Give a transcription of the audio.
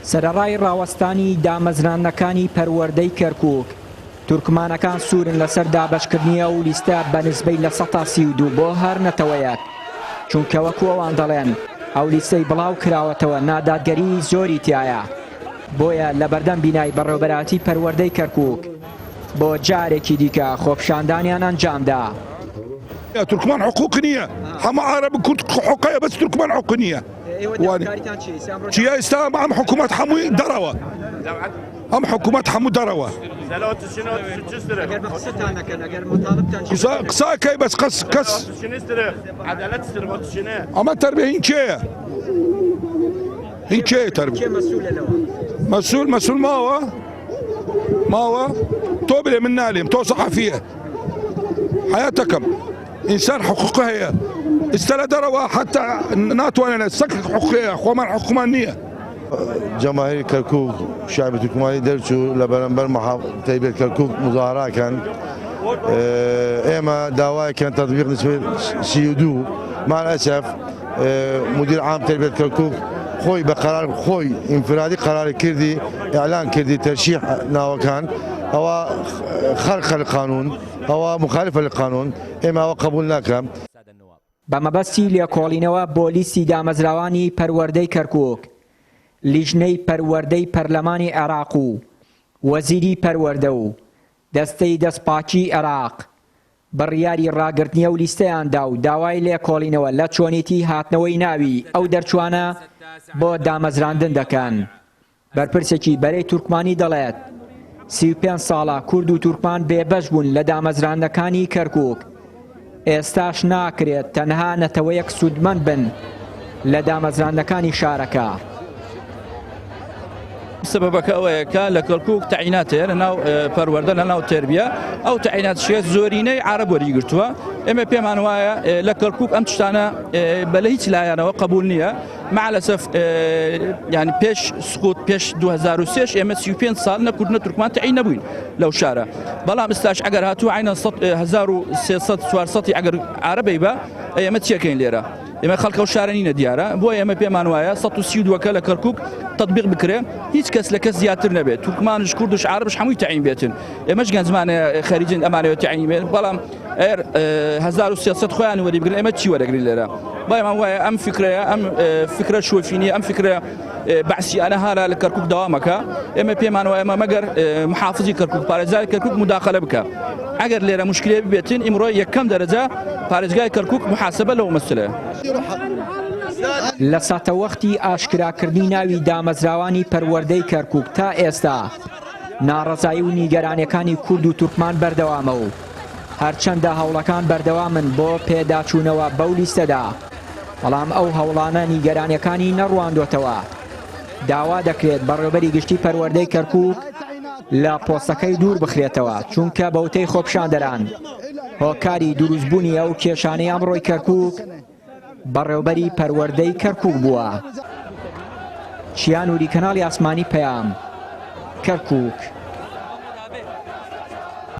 سەرەڕای ڕاوەستانی دامەزراندنەکانی پەروەردەی کەرکوک، تورکمانەکان سوورن لەسەر دابەشکردنی ئەو لیستە بە نسبەی 32% بۆ هەر نەتەوەیەک، چونکە وەکو ئەوان دەڵێن ئەو لیستەی بڵاو کراوەتەوە نادادگەریی زۆری تیایە، بۆیە لەبەردەم بینای بەڕێوەبەرایەتی پەروەردەی کەرکوک بۆ جارێکی دیکە خۆپیشاندانیان ئەنجامدا. تورکمان حقوق نییە هەموو عەرەب کورد حقەیە بەس تورکمان حق نییە. چیە ئێستا ئەم حکوومەت هەمووی دەرەوە ئەم حکوومەت هەموو دەرەوە قساکەی بەس قەس کەس ئەمە تەربیە هین کێیە هین کێیە تەربیە مەسول مەسول ماوە ماوە تۆ بلێ من نالێم تۆ سەحەفیە حیاتەکەم ئینسان حقوق هەیە ئیستا لە دەرەوە حتا ناتوانێت سەک حقوقەیە خۆمان حقوقمان نییە. جەماهیر کەرکوک شعبی تورکمانی دەرچوو لە بەرامبەر تەیبەت کەرکوک مزاهراکەن ئێمە داوایکەن تطبیق نسبة 32 مع الأسف مدير عام تربية كركوك خۆی بە قرار خۆی ئینفرادی قراری کردی اعلان کردی ترشیح ناوەکان ئەوە خرق القانون ئەوە مخالفە للقانون ئێمە ئەوە قبول ناکەم. بە مەبەستی لێکۆڵینەوە بۆ لیستی دامەزراوانی پەروەردەی کەرکوک، لیژنەی پەروەردەی پەرلەمانی عێراق و وەزیری پەروەردە و دەستەی دەستپاکیی عێراق بڕیاری ڕاگرتنی ئەو لیستەیان دا و داوای لێکۆڵینەوە لە چۆنیتی هاتنەوەی ناوی ئەو دەرچووانە بۆ دامەزراندن دەکەن. بەرپرسێکی بەرەی تورکمانی دەڵێت، 35 ساڵە کورد و تورکمان بێبەش بوون لە دامەزراندنەکانی کەرکوک، ئێستاش ناکرێت تەنها نەتەوەیەک سوودمەند بن لە دامەزراندنەکانی شارەکە. سەبەبەکە ئەوەیە کە لە کەرکوک تەعینات هەیە لە ناو پەروەردە لە ناو تەربیە ئەو تەعینات شێت زۆرینەی عەرەب وەریگرتووە ئێمە پێمان وایە لە کەرکوک ئەم شتانە بە لە هیچ لایەنەوە قبول نییە مع الاسف یعنی پێش سقوط پێش 2003 ئێمە 35 ساڵ نە کورد نە تورکمان تەعین نەبووین لەو شارە بەڵام ئستاش ئەگەر هاتوو عینە 1300 400 ئەگەر عربەی بە ئێمە چیەکەین لێرە ئێمە خەڵکە و شارە نینە دیارە بۆ ئێمە پێمان وایە 132ەکە لە کەرکک تطبیق بکرێ هیچ کەس لە کەس زیاتر نەبێت تورکمانش کوردش عربش هەمووی تەعین بێتن ئێمەش گەنجمانە خەریجن ئەمانەوە تەعین بێت بەڵام ئەر 1300 خۆیان وەری بگرن ئێمە چی وەرەگرین لێرە بایمان وایە ئەم فکرەیە ئەم فکرە شۆفینی ئەم فکرە بەعسیانە هارا لە کەرکک داوامەکە ئێمە پێمان وایە ئێمە مەگەر محافزی کەرکک پارێزگای کەرکک مداخلە بکە ئەگەر لێرە مشکلێ ببێتن ئیمڕۆ یەکەم دەرەجە پارێزگای کەرکک محاسبە لەو مەسلە. لە ساتەوەختی ئاشکراکردنی ناوی دامەزراوانی پەروەردەی کەرکوک تا ئێستا ناڕەزایی و نیگەرانیەکانی کورد و تورکمان بەردەوامە و هەرچەندە هەوڵەکان بەردەوامن بۆ پێداچوونەوە بەو لیستەدا، بەڵام ئەو هەوڵانە نیگەرانیەکانی نەڕواندۆتەوە. داوا دەکرێت بەڕێوبەری گشتی پەروەردەی کەرکوک لە پۆستەکەی دوور بخرێتەوە، چونکە بەوتەی خۆپیشاندەران هۆکاری دروستبوونی ئەو کێشانەی ئەمڕۆی کەرکوک بەڕێوبەری پەروەردەی کەرکوک بووە. چیا نوری کەناڵی ئاسمانی پەیام، کەرکوک.